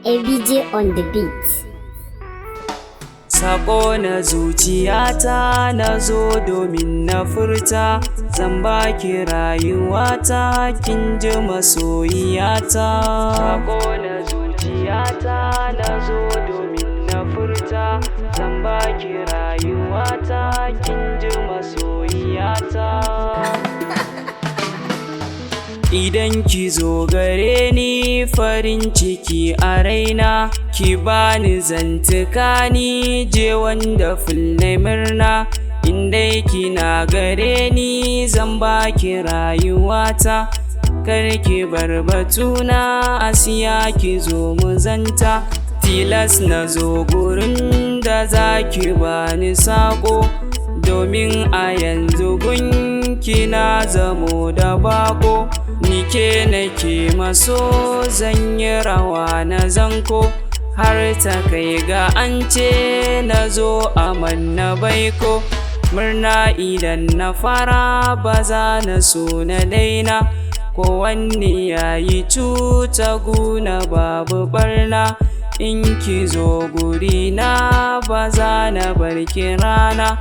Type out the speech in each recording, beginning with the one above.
ABJ on the beat. Sako na zuciyata na zo domin na furta, zan baki rayuwata, kin ji masoyiyata. Sako na zuciyata na zo domin na furta, zan baki rayuwata, kin ji masoyiyata. Idan ki zo gare ni, farin ciki a raina, ki bani zantuka, ni je wanda fulle murna. Indai kina gare ni, zan baki rayuwata. Kar ki bar batuna, Asiya, ki zo mu zanta. Tilas na zo gurin da za ki bani sako, domin a yanzu gunki na zamo da bako. Nike nake maso, zan yi rawa na zanko, har ta kai ga an ce na zo a manna baiko. Murna idan na fara, ba za na so na daina. Kowanne ya yi cuta guna, babu barna. In ki zo gurina, ba za na bar ki rana.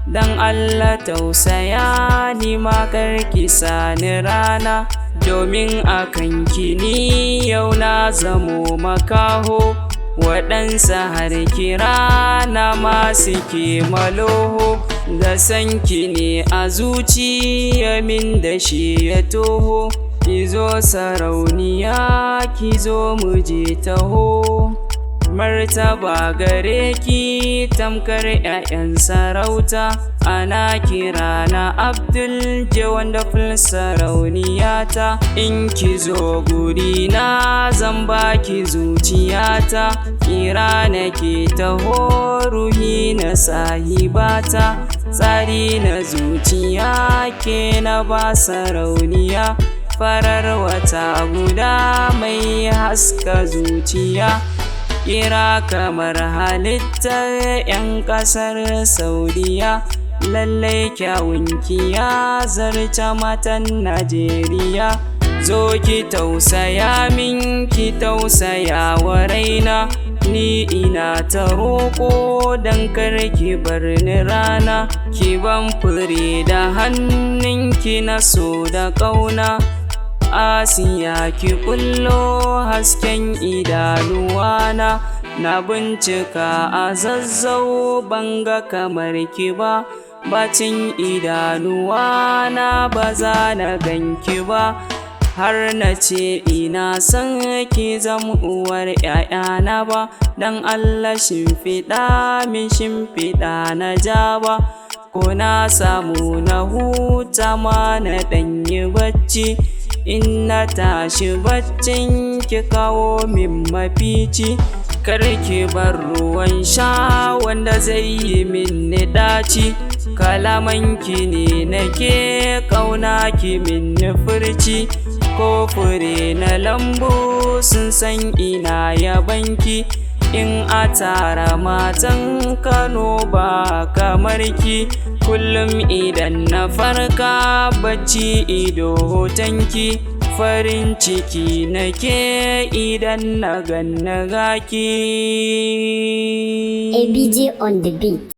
Dan Allah tausaya ni ma, ki sani rana, domin a kanki ni yau na zamo makaho. Waɗansa har kira na ma suke maloho, da sanki ne a zuciya min da shi ya toho. Ki zo sarauniya, ki zo mu je, taho. Martaba gare ki tamkar 'ya'yan sarauta. Ana kira na Abdul J Wonderful, sarauniyata. In ki zo guri na, zan baki zuciyata. Kira nake, taho ruhi na sahibata. Tsari na zuciya ke na ba, sarauniya. Farar wata guda mai haska zuciya, kira kamar halittar 'yan ƙasar Saudiya. Lallai kyawunki ya zarce matan Najeriya. Zo ki tausaya min, ki tausaya wa raina. Ni ina ta roƙo don kar ki bar ni rana. Ki ban fure da hannunki na so da ƙauna. Asiya, ki kullo hasken idanuwana. Na bincika a Zazzau, banga kamar ki ba. Bacin idanuwana ba za na ganki ba, har na ce ina son ki zama uwar ‘ya'yana ba. Dan Allah shimfiɗa min shimfiɗa na ja ba, ko na samu na huta ma na ɗanyi bacci. In na tashi baccin, ki kawo min mafici. Kar ki bar ruwan sha wanda zai yi min ɗaci. Kalamanki ne nake ƙauna, ki min furci. Ko fure na lambu sun san ina yabanki. In a tara matan Kano, ba kamar ki. Kullum idan na farka bacci, ido hotonki. Farin ciki nake idan na ganna gaki. ABJ on the beat.